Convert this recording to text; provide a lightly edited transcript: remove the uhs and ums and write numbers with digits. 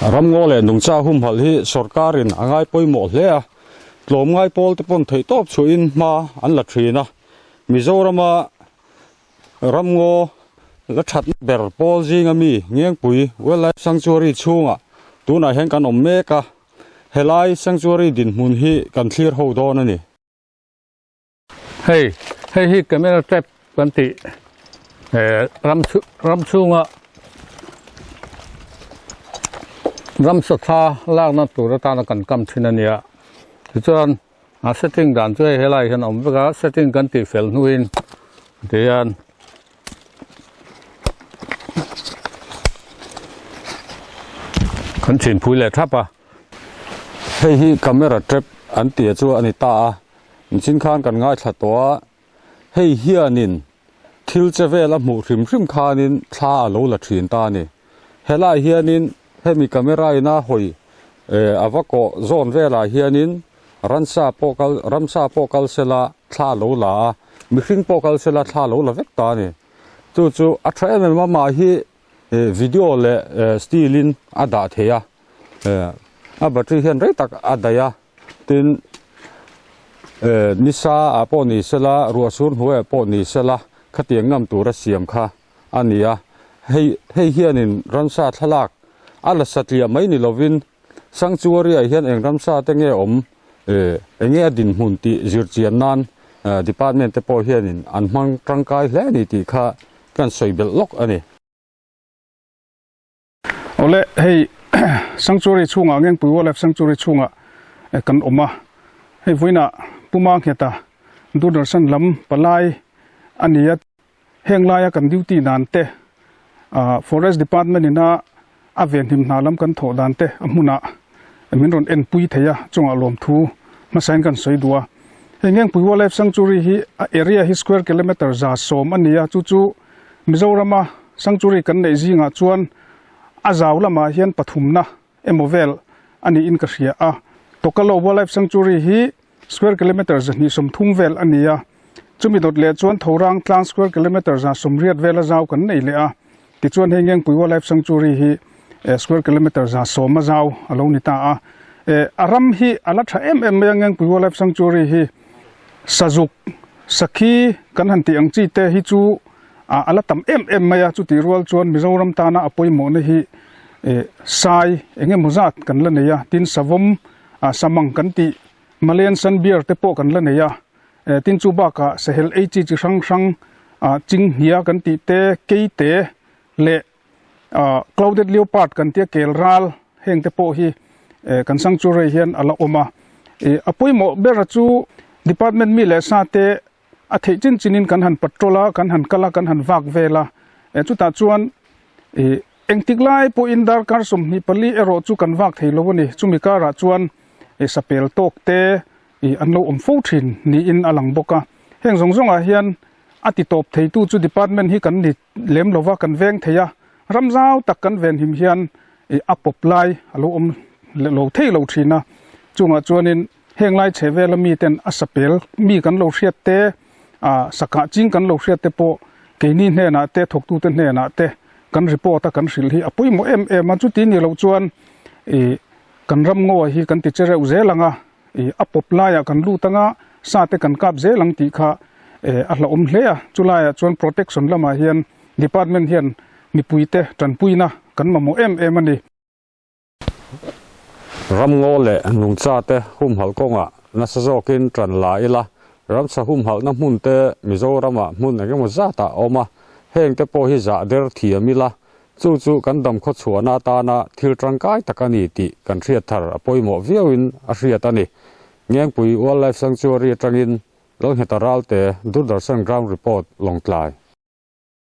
Ramngaw leh nungcha humhalh hi sawrkarin a ngai pawimawh hle a, tlawmngai pawl te pawn theihtawp chhuahin hma an la thin a. Mizorama ramngaw la thatna ber pawl zinga mi Ngengpui Wildlife Sanctuary chhungah tunah hian kan awm mek a, helai sanctuary dinhmun hi kan thlir ho dawn a ni. Hei hei hi camera trap kan tih eh ram ram chhunga ram sawtha lakna tur atana kan kam thin a nia tichuan a setting dan chu hei helai hian a awm vek a setting kan tih fel hnuin tihian kan chhinpui leh thap a. Hei hi camera trap an tih chu a ni ta a. Nichin khan kan ngaithla tawh a, hei hianin thil che vel a hmuh hrim hrim khanin thla a lo la thin ta a ni. Helaiah hianin hemi camera ina hawi eh a va kawh zawn velah hianin ransa pawh kal ramsa pawh kal sela thla a lo la a, mihring pawh kal sela thla a lo la vek ta a ni. Chu chu a tha em em a, amah hi video leh still in a dah thei a, a battery hian rei tak a daih a. Tin, nisa ah pawh ni sela, ruah sur hnuaiah pawh ni sela, khatiang ngam tura siam kha a ni a. Hei hei hianin ramsa thlalak a la satliah mai ni lovin sanctuary ah hian eng ramsa te nge awm, eng nge a dinhmun tih zirchian nan department te pawh hianin an hmang tangkai hle a ni tih kha kan sawi belh lawk a ni. Awle hei sanctuary chhungah Ngengpui Wildlife Sanctuary chhungah kan awm a, hei vawiinah Puma Ngheta Doordarshan lam palai a ni a, heng laia kan duty dan te ah Forest Department ina a venhim hna lam kan thawh dan te a hmunah min rawn enpui thei a, chungah lawmthu hmasain kan sawi duh a. Hei Ngengpui Wildlife Sanctuary hi a area hi square kilometre 110 a ni a, chu chu Mizorama sanctuary kan neih zingah chuan a zau lamah hian pathumna emaw vel a niin ka hria a. Tokalo Wildlife Sanctuary hi square kilometre 230 vel a ni a, chumi dawt leh chuan Thorang tlang square kilometre 180 vela zau kan nei leh a. Tichuan hei Ngengpui Wildlife Sanctuary hi square kilometre 110 a zau a lo ni ta a. A ram hi a la tha em em mai a Ngengpui Wildlife Sanctuary hi. Sazuk, sakhi kan han tih ang chi te hi chu a la tam em em mai a, chutih rual chuan Mizoram tana a pawimawhna hi sai eng emaw zat kan la nei a, tin savawm samang kan tih Malayan sun bear te pawh kan la nei a, tin chu bakah sahel ei chi chi hrang hrang chinghnia kan tih te, keite leh Clouded leopard kan tia kel ral heng te pawh hi kan sanctuary hian a la awm a. A pawimawh ber chu department mi leh sa te a theih chin chinin kan han patrol a, kan han kal a, kan han vak vel a. Chutah chuan engtik lai pawhin darkar 24 erawh chu kan vak thei lo a ni. Chumi karah chuan sapel tawk te an lo awm fo thin niin a lang bawk a. Heng zawng zawngah hian a ti tawp theitu chu department hi kan ni lem lova kan veng thei a, ram zau tak kan venhim hian a pawp lai a lo awm lo thei lo thin a, chungah chuanin heng lai chhe vela miten a sapel mi kan lo hriat te, ah sakah ching kan lo hriat te pawh keini hnenah te thawktute hnenah te kan report a kan hrilh hi a pawimawh em em a, chuti ni loh chuan ih kan ram ngaw hi kan ti che reuh zel ang a. Ih a pawp laiah kan lut anga sa te kan kap zel ang tih kha eh a hlauhawm hle a, chulaiah chuan protection lamah hian department hian mipuite tanpuina kan mamawh em em a ni. Ramngaw leh nungcha te humhalh kawngah nasa zawkin tan la ila, ramsa humhalhna hmun te Mizoramah hmun engemaw zatah a awm a, heng te pawh hi zah der thiam ila, Chu chu kan damkhaw chhuahna atana thil tangkai tak a ni tih kan hriat thar a pawimawh viauin a hriat a ni. Ngengpui Wildlife Sanctuary atangin Lalngheta Ralte, Doordarshan Ground Report, Lawngtlai.